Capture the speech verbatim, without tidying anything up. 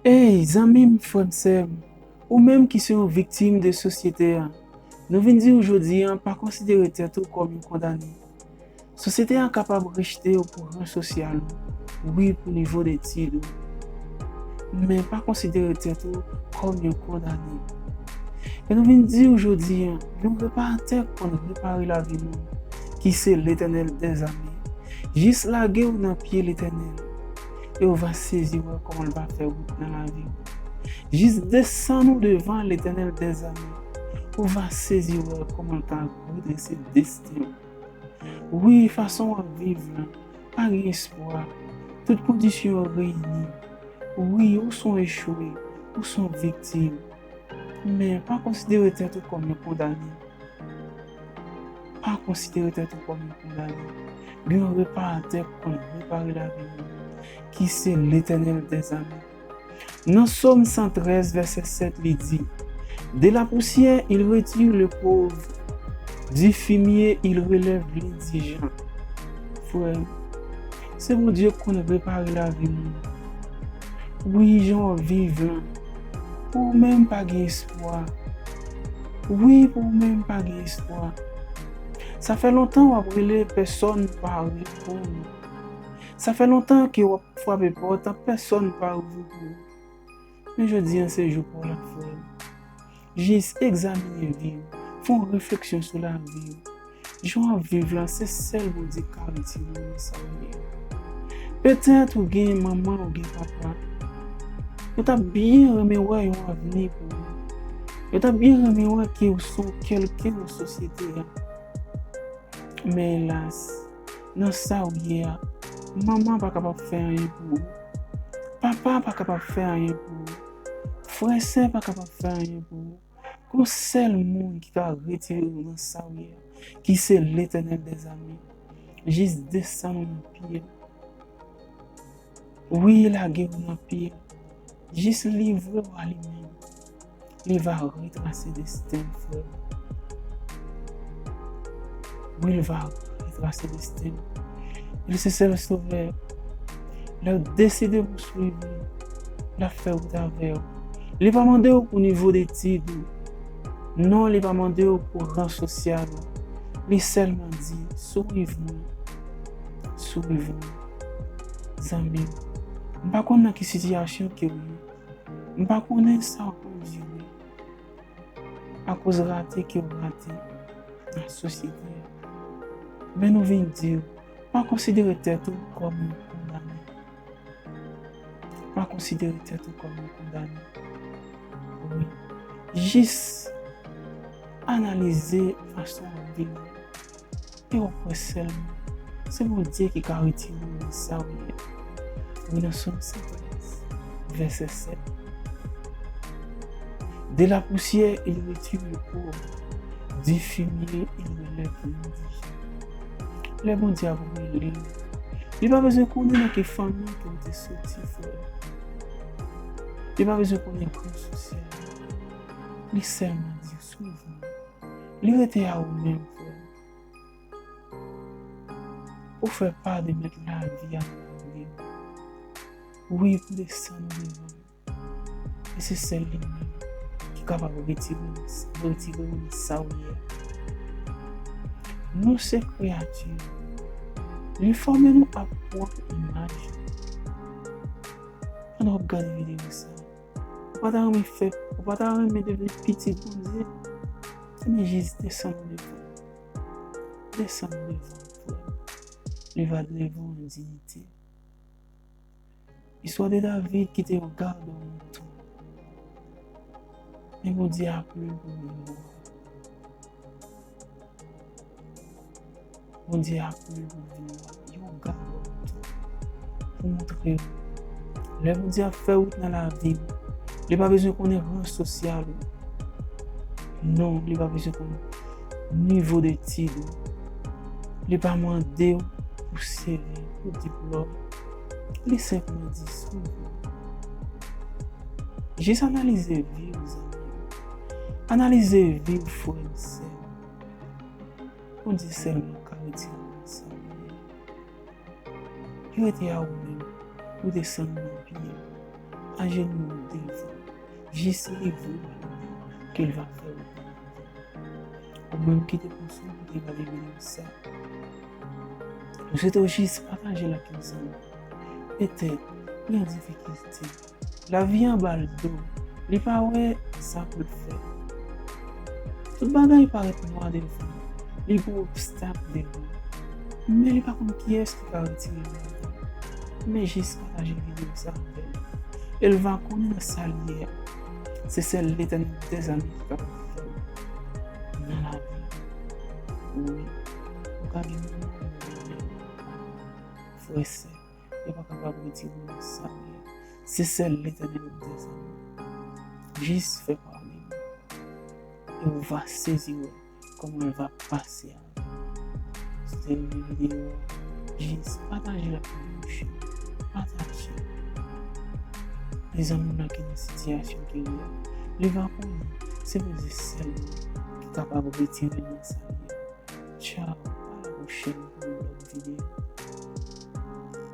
Ey, zanmi m, frè m, sè m, ou menm ki se yon viktim de sosyete a, nou vin di w jodi a, pa konsidere tèt ou kòm yon kondane. Sosyete a kapab rejte w pou ran sosyal ou, wi, pou nivo detid ou. Men pa konsidere tèt ou kòm yon kondane. E nou vin di w jodi a, yon reparatè k konn repare lavi moun, ki se Letènèl dèzame, jis lage w nan pye Letènèl, e w va sezi wè kòman l va fè wout nan lavi w. Jis desann ou devan Letènèl dèzame, ou va sezi wè kòman l ka redrese desten w. Wi, fason w ap viv la, pa gen espwa. Tout kondisyon yo reyini. Wi, ou se yon echwe, ou se yon viktim. Men, pa konsidere tèt ou kòm yon kondane. Pa konsidere tèt ou kòm yon kondane. Gen yon reparatè k konn repare lavi moun, ki se Letènèl dèzame. Nan Sòm san trèz, vèsè sèt, li di, De la poussière, il retire le pauvre, du fumier, il relève l'indigent. Frè, se Bondye k konn repare lavi moun. Wi, jan w ap viv lan, pou ou menm pa gen espwa. Wi, pou ou menm pa gen espwa. Sa fè lontan w ap rele, pèsòn pa reponn. Sa fè lontan ke w ap frape pòt, pèsòn pa ouvri pou ou. Men jodi a se jou pa w la, frè m. Jis egzamine vi w, fè yon refleksyon sou lavi w. Jan w ap viv la, se sèl Bondye k ka retire w nan sa w ye a. Petèt ou gen manman, ou gen papa. Yo t ap byen renmen wè yon avni pou ou. Yo t ap byen renmen wè ke w se yon kèlken nan sosyete a. Men elas, nan sa w ye a, manman pa kapab fè anyen pou ou. Papa pa kapab fè anyen pou ou. Frè, sè pa kapab fè anyen pou ou. Gon sèl moun ki ka retire w nan sa w ye a, ki se Letènèl dèzame. Jis desann ou nan pye l. Wi, lage w nan pye l. Jis livre w a li menm. Li va retrase desten w, frè. Wi, li va retrase desten w. Li se sèl sovè. Lè w deside pou w swiv li, l ap fè wout avè w. Li pa mande w pou nivo detid ou. Non, li pa mande w pou ran sosyal ou. Li sèlman di, swiv mwen. Swiv mwen. Zanmi m, m pa konn nan ki sitiyasyon ke w ye. M pa konnen sa w ap andire akoz rate ke w rate nan sosyete a. Men nou vin di w, pa konsidere tèt ou kòm yon kondane. Pa konsidere tèt ou kòm yon kondane. Wi. Jis analize fason w ap viv. E w ap wè sèlman, se Bondye ki ka retire w nan sa w ye. Wi, nan Sòm san trèz, vèsè sèt. De la poussière, il retire le pauvre. Du fumier, il relève l'indigent. Lè Bondye ap rele w, li pa bezwen konnen nan ki fanmi ke w te soti, frè. Li pa bezwen konnen ran sosyal ou. Li sèlman di, swiv mwen. Li rete a ou menm, frè. Ou fè pa de mèt lavi a nan men w. Wi, pou desann ou devan l. E se sèl li menm ki kapab retire w, retire w nan sa w ye a. Nou se kreyati li fòme nou a pwòp imaj li. Pandan w ap gade videyo sa, ou pa ta renmen fè, ou pa ta renmen devni pitit Bondye? Ebyen, jis desann devan. Desann devan, frè. Li va leve w an diyite. Istwa de David ki te yon gad mouton. Men Bondye aple l pou vin wa. Bondye aple w pou vin yon gad mouton. Pou montre w, lè Bondye ap fè wout nan lavi w, li pa bezwen konnen ran sosyal ou. Non, li pa bezwen konnen nivo detid ou. Li pa mande w pou seve, pou diplòm. Li senpman di, swiv mwen. Jis analize vi w, zanmi m. Analize vi w, frè m, sè m. Bondye sèlman ka retire w nan sa w ye. Li rete a ou menm pou desann nan pye. ajenou devan, jis leve w, ke l va fè w. Ou menm ki te konsan pou te gade videyo sa, nou swete w jis pataje l ak yon zanmi. Petèt, li an difikilte. Lavi an ba l do. Li pa wè sa pou l fè. Tout bagay parèt nwa devan li. Li gwo obstak devan li. Men li pa konn kiyès ki ka retire l ladan. Men jis pataje videyo sa avè l. E l va konnen nan sa l ye a. Se sèl Letènèl dèzame ki kapab fè l nan lavi. Wi, ou ka gen moun frè, sè, yo pa kapab retire w nan sa w ye a. Se sèl Letènèl dèzame. Jis fè pale. E ou va sezi wè kòman l va pase a. Si w te renmen videyo a, jis pataje l ak moun ou cheri. Pataje l. Mezanmi, moun nan ki nan sitiyasyon ke li ye a, li va konnen se Bondye sèlman ki kapab retire l nan sa l ye a. Tchaw, a la pwochèn.